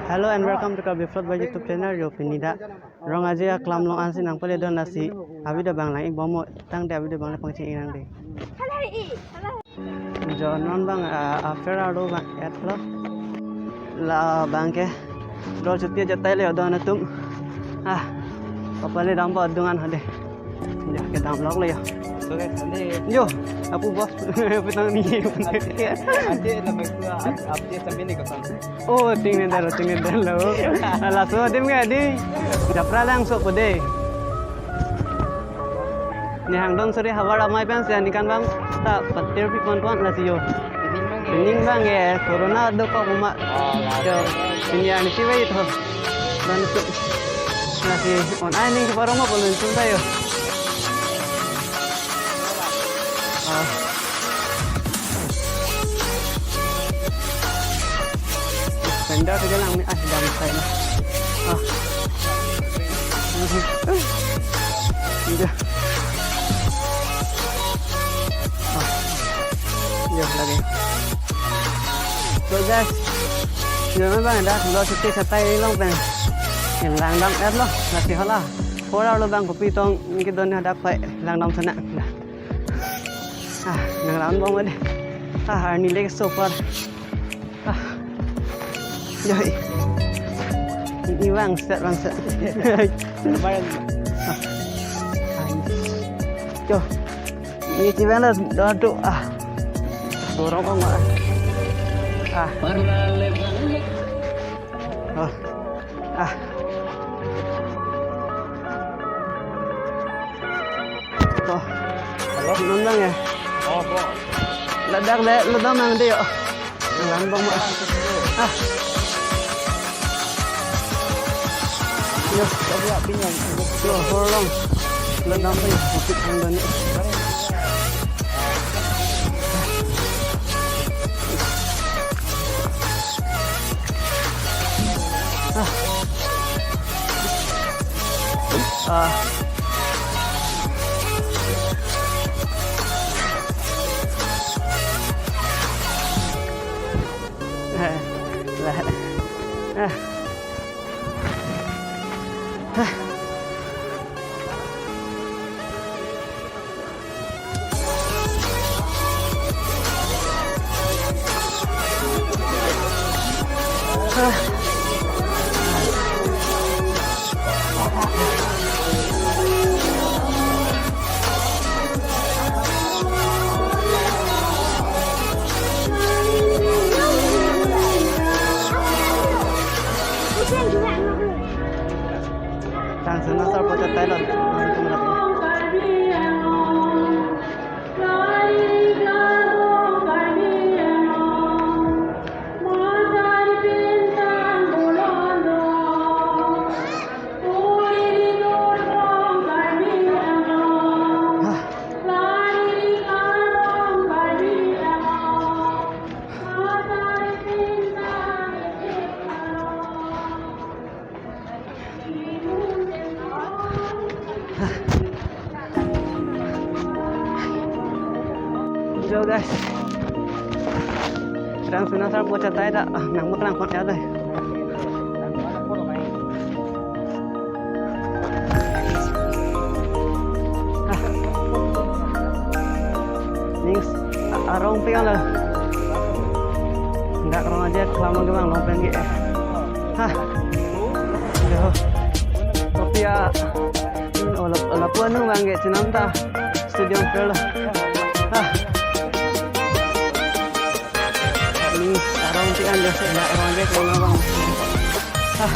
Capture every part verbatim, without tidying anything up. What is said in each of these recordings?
Hello and welcome to Karbi Vlog by YouTube channel. Yo, pini dak Rong Aje aklam along ansi nangpale don, lasi avideo abang lang-ik bomnon, tangte avideo abang le pangcheng-ik nang dei. Jo, non abang, ah, affair arlo abang etlo. La abang ke dol chuti aja tai le don atum. Ah, kapale dampo adung an hode. Jo, kedam lok le yo. So guys, ante Jo, apu boss, apu tang ni. Ante, ante na mai pura, ante, ante sampai ni kosong. Oh, tingnedetlo, tingnedetlo. Laso adim ke dei, japra langso po dei. Ne hangdon sore havar amei pen si ani kan abang ta patir pi pon pon, lasi yo. Pining abang ke corona dokok ma. Jo, pini ani si wait ho. Dan tu, lasi on ai ning ke parong ma polun sung tayo. Ah. Sandal saja lang ni, ah, sedang saya lah. Ah. Iya. Ah. Iya, lagi. So guys, yo abang dak dol chuti aja tai along pen. Langdam-etlo, lasi hala. Pura lo abang kopi tong kedon hadak pai langdam sana. Ah, nang round bom dei. Ah, arni lake so far. Ah. Joi. Ini bang, set bang, set. Lumayan. Ah. Jo. Ini si bang dah, dah tu. Ah. Dorong kong, ah. Ah. Ah. Ah. Toh. Halo? Non abang ya? Oh, kok. Ladak le, ladak nang dei yo. Nang bang ma. Ah. Yo, tapi ya, pin ya. Yo, horlong. Ladak nang dei, bukit hang dan. Ah. Ah. Eh, lah. Ah. Ah. Tang sana sar pochat tailon. Jo guys. Rang sana sar pochat tai ta, ah, nang mak lang kot ya dei. Ah. Ning, a-, arong pi ang lo. Dak Rong Aje aklam along ke abang long pen ke. Ha. Yo. Kopi ya. Oh, lap-, lapu-an abang ke chenam ta. Stadium field. Ha. Ning, arong pi ang lo, dak Rong Aje aklam abang. Ha.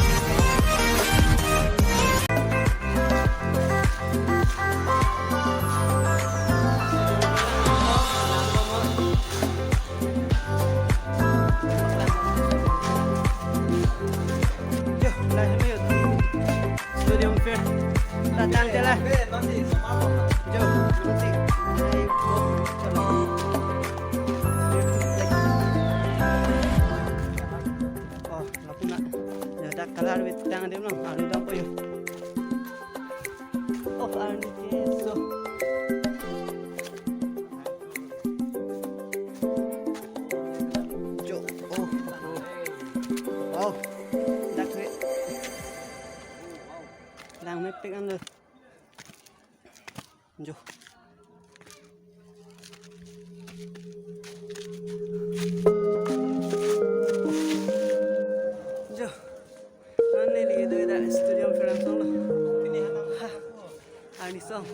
Jo, la sini yo. Stadium field. Datang je la. Jo. Oh, lapu na. Ya, dak kalar wit tang adim lo. Arni dampo yo. Oh, arni keso. Jo, oh, oh. Wow. Tik an lo. Jo. Jo. Neli do dak studio Pherang Song lo. Pini hana. Ha. Arni song.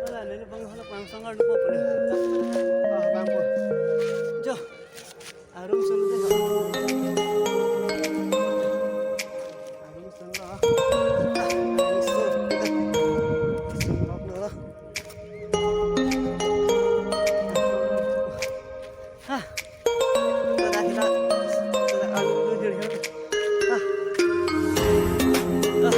Wala neli bang halak bang song arni po pule. Ah, bang po. Jo. Arum solo de. Arum solo. Arum solo. Solo lo. Ha. Tada hila. Tada arum solo de. Ha. Ha.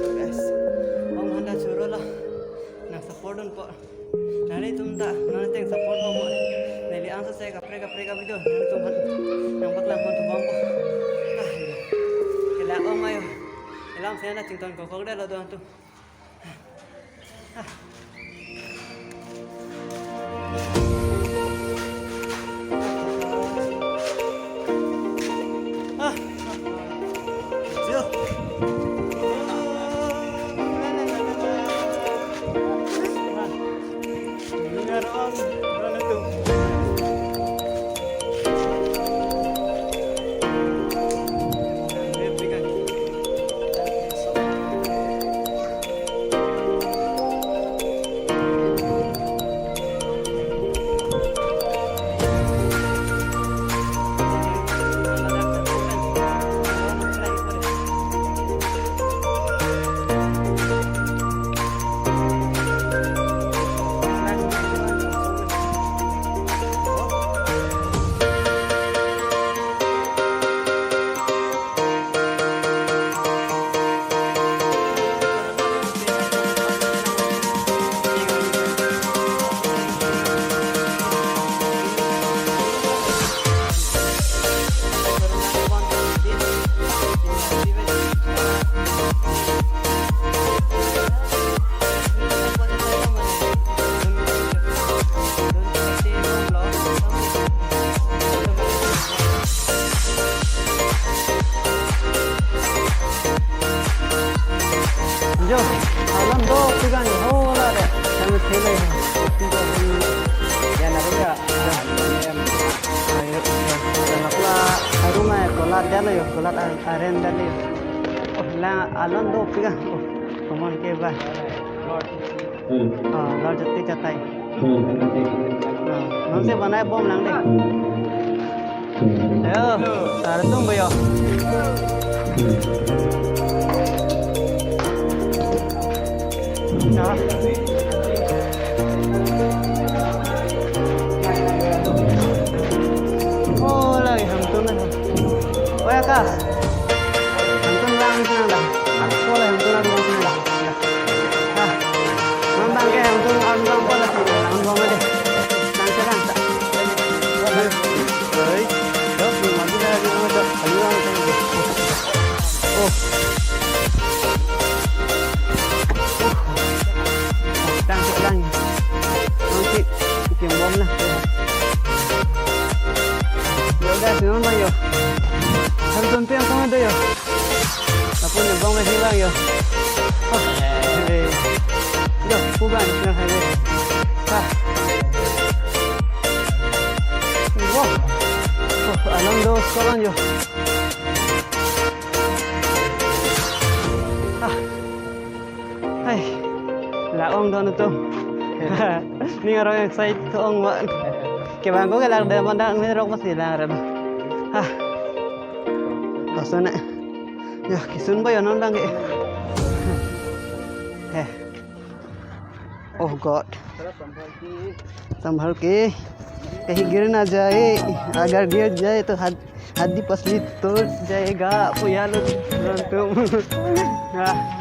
So guys, om handa churo lo. Nang support dunpo. Nanglitum ta, nangtum support dunpo. Neli angso se kaprek kaprek a video nangtum aphan nangpaklang pon thubompo. Ah, kela om ayo. Elam sena chington kokok de lo do antum. Jo, alon dopik an ho la de. Kami thele ho. Dopik an ho. Ya na ya. Ya na pula aruma kolat dia lo yo, kolat aren dia lo yo. Oh, la alon dopik an ho. Komon ke ba. Hmm. Oh, la jati jatai. Hmm. Non si banai bom lang dei. Ayo, artum ba yo. Oh, lagi hangtun na. Oh ya, Kak. Hangtun lang, hangtun lang. Ako lang, hangtun lang, hangtun lang. Ah, non abang ke hangtun, hangtun lang pala si, hangtun lang pala. Lang sa lang sa. Oi, dok, ni mandi na, ni mandi na, dok. Ayo, lang sa. Oh. Oh. Lang sa lang. Nanti, ikim bom na. Yo guys, non ba yo. Hangtun pen kong ada yo. Apun ni bang lagi bang yo. Oh, eh. Yo, puban na hai. Ha. Wow. Oh, alam dos kawan yo. Ah. Hai. La-ong don atum. Ni arong excited ong ma. Kevang ko ke lang de mandang ni rok pasi lang ram. Ha. Lason na. Ya, kisun ba yo non abang ke. Heh. Oh God. संभल के, कहीं गिर ना जाए, अगर गिर जाए तो हड-, हड्डी पसली टूट जाएगा, पुया लो तुरंत तुम। हाँ।